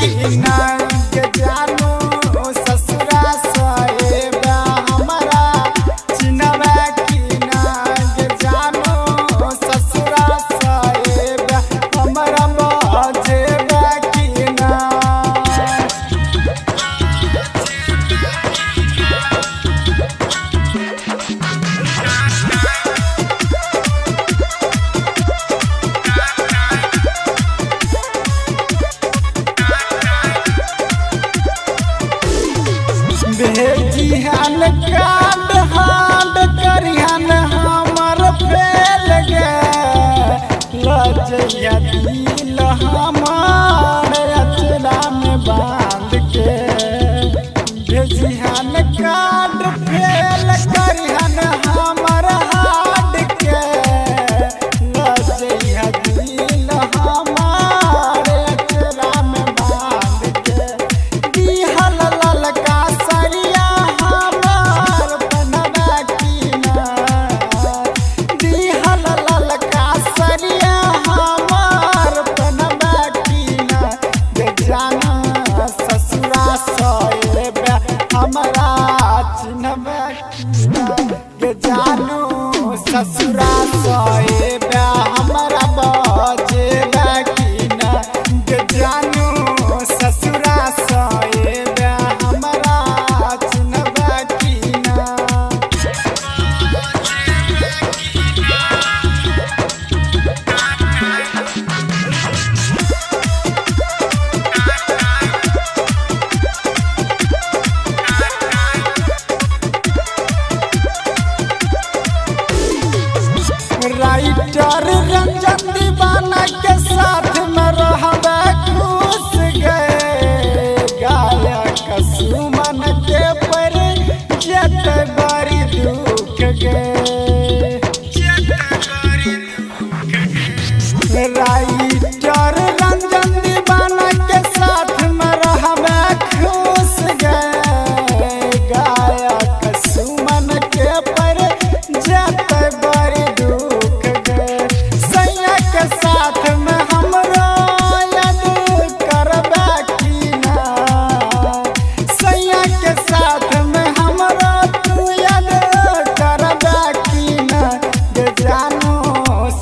की ना गे जानू ससुरा सएबा हमरा चिन्हबे की ना गे जानू ससुरा सएबा हमरा बजेबे की ना। भेजिहन कार्ड हाड करिहन हमर फेल गे लजैया दिल हमार अचरा में बांध के। भेजिहन कार्ड फेल करिहन हमर हाड के लजैया दिल हमार अचरा में बांध के। दिहल ललका सरिया हमार बनबा की ना, दिहल ललका सरिया हमार बनबा की ना गे जाना ससुरा सएबे हमरा चिन्हबे की ना गे जानू ससुरा सएबे हमरा बजेबे की ना गे जानू ससुरा सएबे हमरा चिन्हबे की ना। राइटर रंजन दीवाना के साथ में रहबे खुश गए, गायक सुमन के पर जेते बड़ी दुख गे। राइटर रंजन दीवाना के साथ में रहबे खुश गए, गायक सुमन के पर जेते बड़ी दुख गे। सैया के साथ में हमरो याद करबे की ना, सैया के साथ में हमरो तू याद करबे की ना गे जानू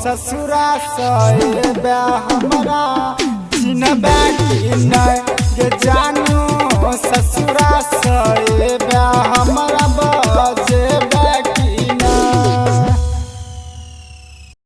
ससुरा सएबे हमरा चिन्हबे की ना गे जानू ससुरा सएबे।